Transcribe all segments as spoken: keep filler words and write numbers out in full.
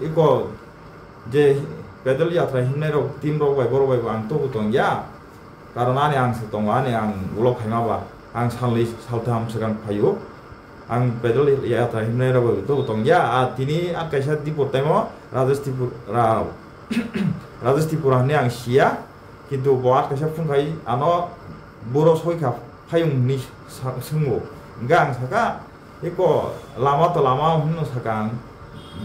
Iko je pedal yatra himnai rok, team rok bai, borok bai bo ang tobo tong ya. Karon ani ang se tongo, ani ang ulo phaima ba, ang salni saltham swkang phaio. Ang pedal yatra himnai rok bai tobo tong ya. A tini a kaisa Dipor taimo Rajesh Tripura, Rajesh Tripura hwnwi ang siya. Kintu bo at kaisa phung khai ano buro soi kha phayung hwnwi sa-, swngo. Hwnkhe ang saka, "Eko lama to lama," hwnno saka ang,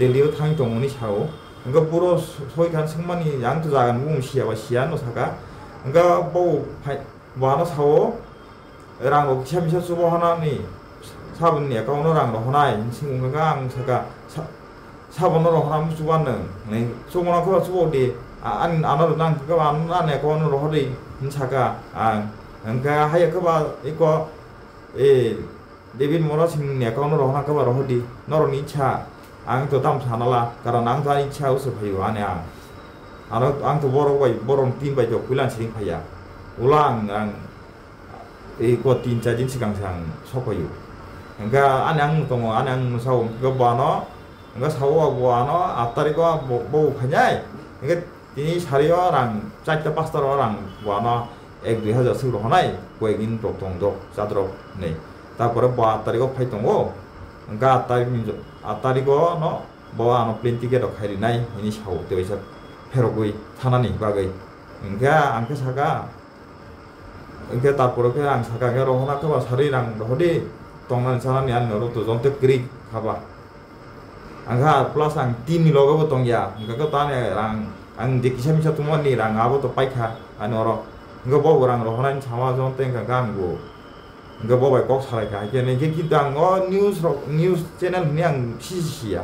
"Delhi o thang tongo," hwnwi sao. Hwnkhe buro soi kha swngmani, "Ang to jaga ni bumung siya ba siya," hwnno saka. Hwnkhe bo phai, bo ano sao, "Rang rok kisa misa chubo hwnani, saboni account o rang rok hwnai," hwnwi swngo. Hwnkhe ang saka, "Sa-, Sabono rohorna muchungma nwng, nwng chukmano khe chubodi, a-, an-, ano rwna hwnkhe ba ano ani account-o rohordi," hwnwi saka ang. Hwnkhe haiya khe ba eko, e, David Mora Singhni account-o rohorna khe ba rohordi, norokni ichha, ang to tamo sanala, karon ang to ani ichha usu phaio ani ang. Ano ang to borok bai, borokni team bai to puila sini phaiya. Ulo ang, ang, Eko tin char din swkang se ang sokphaio. Hwnkhe ani ang tongo, ani ang sao, hwnkhe bo ano, hwnkhe sao bo ano aat tarikh o bo, bo phainai. Hwnkhe tini sari o rang charta pasta o rang bo ano ek dui hajar swk rohornai, koyek din rok tong jok, chatrok hinwi. Tarpore bo aat tarikh o phai tongo. Hwnkhe aat tarikh ni jo-, aat tarikh o no bo ano plane ticket rok khai rinai hinwi sao, tei waisa pherogwi thanani bagwi. Hwnkhe ang khe saka, Hwnkhe tarpore khe ang saka khe rohorna khe ba sari rang rohordi, tongnani chanani ani oro to jontoi kwrwi kha ba. Ang kha plus ang team ni logo bo tong ya, hwnkhe khe to ani rang, ang je kisa misa tongmani rang abo to paikha ani oro. Hwnkhe bo bo rang rohornani sama jontoi wngkha khe ang bo. Hwnkhe bo bai kok salai kha, hai khe hwnkhe kintu ang o news rok, news channel hwnwi ang sisi siya.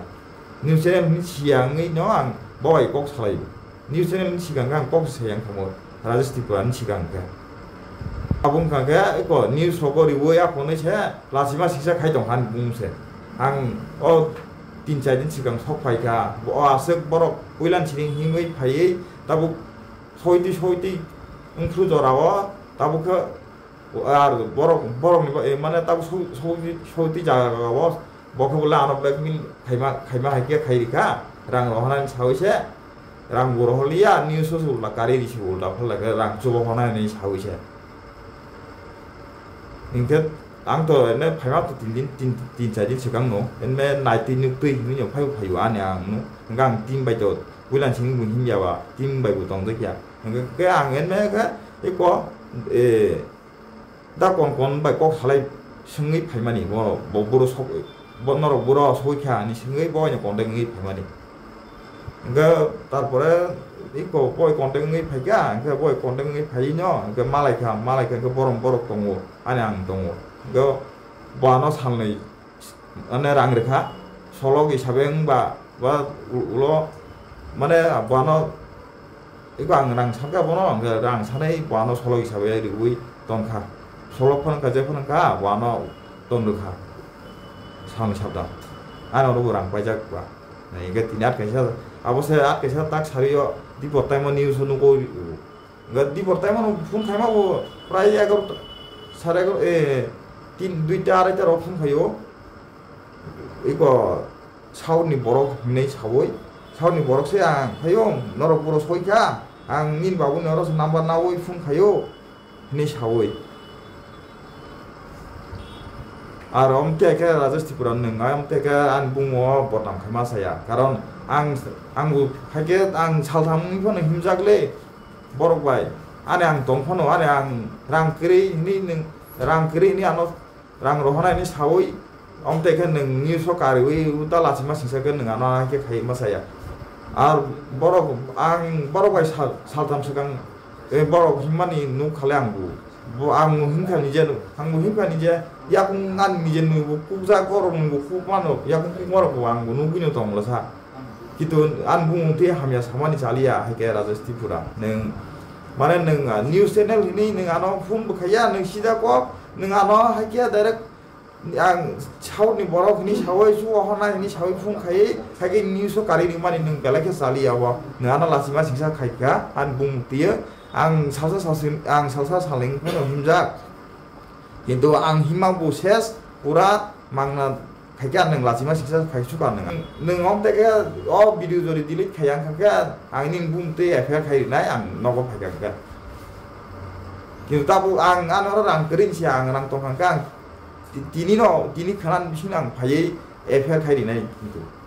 News channel hwnwi siya wngwi no ang bo bai kok salai o. News channel ni sikang khe ang kok se yang khamu, Rajesh Tripura ni sikang khe. Abo wngkha khe eko news rogo riwi aphunwi se lachima siksa khai tong kha ani bung se. Ang o tin char din sikang sok phai kha, o aswk borok puila ni siring himwi phaiwi tabuk soitwi soitwi wngphru jora o tabuk khe Ar borok, borokni ba-, e, mane tabuk sou-, sou-, soutwi jaga o, bo khe bole ano blackmail khaima, khaima hai khe khai rikha, rang rohornani sawi se, rang bo rohorliya, news o se ulta kari risi ulta phalai khe rang chubo hwnani sawi se. Hinkhe ang to ene phaima to tin din, tin, tin char din swkang no, ene naitwi nuktwi hinwi no phai phaio ani ang no, hwnkhe ang team bai to puila sini bo himya ba, team bai bo tongjakya, hwnkhe ang ene khe eko, e, Da kon kon bai kok salai swngwi phaimani, bo, bo buro sok, bo norok buro soi kha ani swngwi bo bai no contact wngwi phaimani. Hwnkhe tarpore iko boi contact wngwi phaikha, hwnkhe boi contact wngwi phaiwi no, hwnkhe malai kha, malai kha, hwnkhe borok, borok tongo, ani ang tongo. Hwnkhe bo ano salnwi, mane rang rwkha, solok hisabe wngba, ba u-, ulo, mane bono, eko ang rang sankha bono, hwnkhe rang sanai bono solok hisabe riwi tongkha. Solok phano wngkha, je phano wngkha, bono ton rwkha. Salni sabda. Ano rwbo rang paijak ba. Hwnkhe tini at kaisa, abo se at kaisa tak sari o, Dipor taimo news o nugo. Ga Dipor taimo no phone khaima bo prai egarota, sare egarota, eh, tin, duita, araita rok phone khaio. Iko South ni borok hinwi sawi, South ni borok se ang phaio, norok buro soi kha, ang nini babu ni oro se number nawi phone khaio, hinwi sawi. Aro omte khe Rajesh Tripura nwng, omte khe ani bumung o bodnam khaima saya. Karon ang, ang bo hai khe ang saltham wngwi phano himjak le. Borok bai, ani ang tong phano, ani ang rang kwrwi hwnwi nwng, rang kwrwi hwnwi ano rang rohornai hwnwi sawi, omte khe nwng news o kariwi uta lachima singsa khe nwng ano hai khe khai ma saya. Ar borok, ang borok bai sal, saltham swkang, eh, borok himmani nuk khale ang bo. Bo ang bo hinkha nije, ang bo hinkha nije, yakung ani nije nwi bo kukjak, borok nwi bo kuk mano, yakung kuk borok bo ang bo nugwi no tong lasa. Kintu ani bumung twi hamya samani chaliya, hai khe Rajesh Tripura. Nwng, mane nwng, ah, news channel hinwi nwng ano phone bo khaiya, nwng sida kok, nwng ano hai khe direct ang South ni borok hinwi sawi, chuwa hona hinwi sawi phone khaiwi, hai khe news o kari rimani nwng belai khe chaliya bo. Nwng ano lachima singsa khai kha, ani bumung twiyo. Ang salsa salsing, ang salsa saleng phano himjak. Kintu ang himma bo ses, pura mangna Khaikhe ang nwng lachima siksa phai sukha nwng. Nwng hom teke o video jodi delete khai ang kha khe ang nini bumung twi F I R khai rinai ang nogo phaikha khe. Kintu tabuk ang ano rang kwrwi si ang rang tongkha khe ang ti-, tini no, tini khana bising ang phaiwi F I R khai rinai kintu.